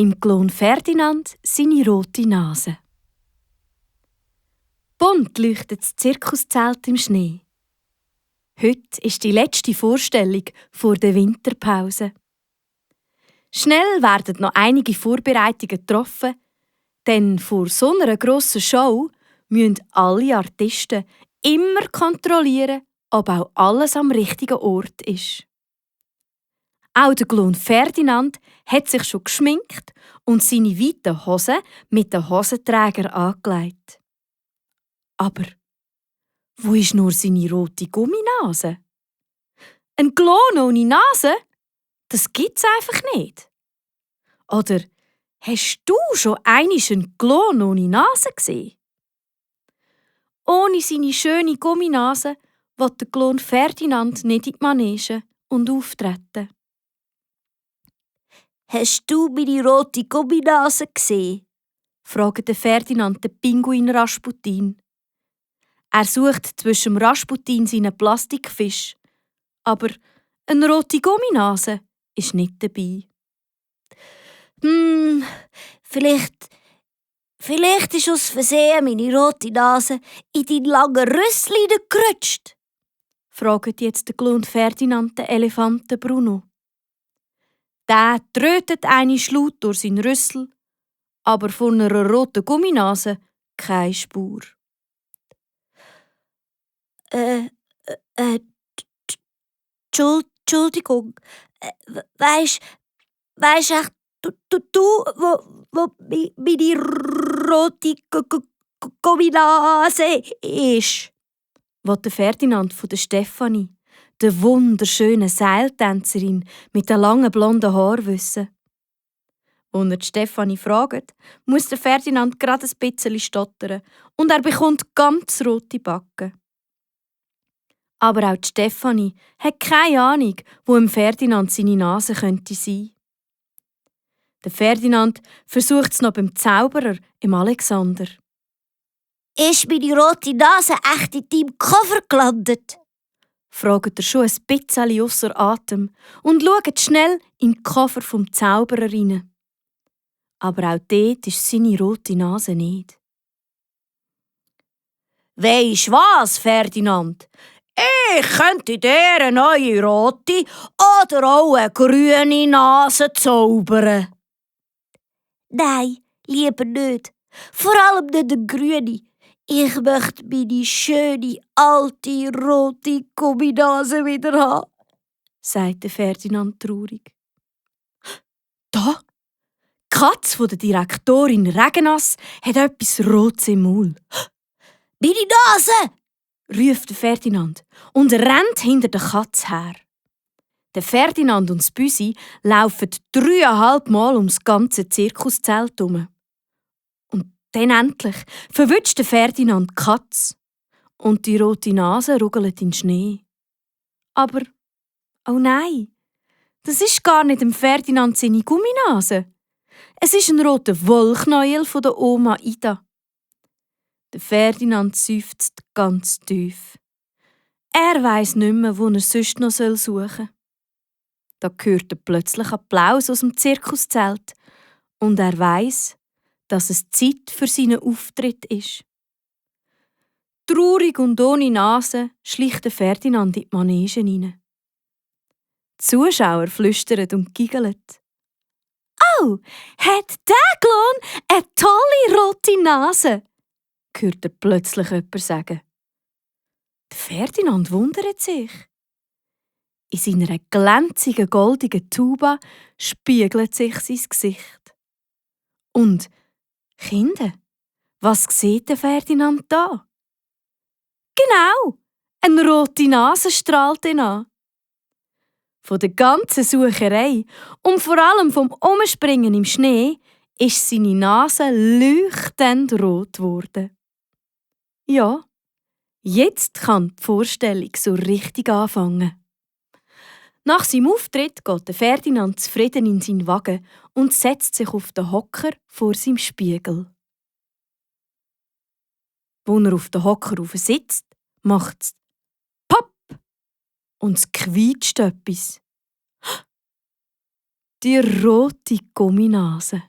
im Klon Ferdinand seine rote Nase. Bunt leuchtet das Zirkuszelt im Schnee. Heute ist die letzte Vorstellung vor der Winterpause. Schnell werden noch einige Vorbereitungen getroffen, denn vor so einer grossen Show müssen alle Artisten immer kontrollieren, ob auch alles am richtigen Ort ist. Auch der Klon Ferdinand hat sich schon geschminkt und seine weiten Hosen mit den Hosenträger angelegt. Aber wo ist nur seine rote Gumminase? Ein Klon ohne Nase? Das gibt's einfach nicht. Oder hast du schon einmal einen Klon ohne Nase gesehen? Ohne seine schöne Gumminase will der Klon Ferdinand nicht in die Manege und auftreten. «Hast du meine rote Gumminase gesehen?» fragte Ferdinand den Pinguin Rasputin. Er sucht zwischen dem Rasputin seinen Plastikfisch, aber eine rote Gumminase ist nicht dabei. Vielleicht ist aus Versehen meine rote Nase in deinen langen Rüssel gerutscht, fragt jetzt der Klon Ferdinand den Elefanten Bruno. Der trötet eine Schlut durch seinen Rüssel, aber von einer roten Gumminase keine Spur. Entschuldigung. Weisst echt, du, wo meine rote Gumminase ist? Wollte Ferdinand von der Stefanie, der wunderschönen Seiltänzerin mit den langen blonden Haaren, wissen. Als er die Stefanie fragt, muss der Ferdinand gerade ein bisschen stottern und er bekommt ganz rote Backen. Aber auch die Stefanie hat keine Ahnung, wo im Ferdinand seine Nase könnte sein. Der Ferdinand versucht es noch beim Zauberer, im Alexander. «Ist meine rote Nase echt in deinem Koffer gelandet?» fragt er schon ein bisschen ausser Atem und schaut schnell in den Koffer vom Zauberer rein. Aber auch dort ist seine rote Nase nicht. «Weisst was, Ferdinand? Ich könnte dir eine neue rote oder auch eine grüne Nase zaubern.» «Nein, lieber nicht. Vor allem nicht eine grüne. Ich möchte meine schöne, alte, rote Gumminase wieder haben», sagte Ferdinand traurig. Da! Die Katze von der Direktorin Regenass hat etwas Rotes im Maul. «Meine Nase!» ruft Ferdinand und rennt hinter der Katze her. Der Ferdinand und das Büsi laufen 3,5 Mal ums ganze Zirkuszelt herum. Und dann endlich verwünscht der Ferdinand die Katze. Und die rote Nase ruggelt in den Schnee. Aber, oh nein, das ist gar nicht dem Ferdinand seine Gumminase. Es ist ein roter Wollknäuel von der Oma Ida. Der Ferdinand seufzt ganz tief. Er weiss nicht mehr, wo er sonst noch suchen soll. Da hört er plötzlich Applaus aus dem Zirkuszelt und er weiss, dass es Zeit für seinen Auftritt ist. Traurig und ohne Nase schleicht der Ferdinand in die Manege hinein. Die Zuschauer flüstern und giggeln. «Oh, hat der Klon eine tolle rote Nase!» hört er plötzlich jemand sagen. Der Ferdinand wundert sich. In seiner glänzigen, goldigen Tuba spiegelt sich sein Gesicht. Und, Kinder, was sieht der Ferdinand da? Genau, eine rote Nase strahlt ihn an. Von der ganzen Sucherei und vor allem vom Umspringen im Schnee ist seine Nase leuchtend rot geworden. Ja, jetzt kann die Vorstellung so richtig anfangen. Nach seinem Auftritt geht der Ferdinand zufrieden in seinen Wagen und setzt sich auf den Hocker vor seinem Spiegel. Als er auf den Hocker sitzt, macht es «Pop!» und es quietscht etwas. die rote Gumminase.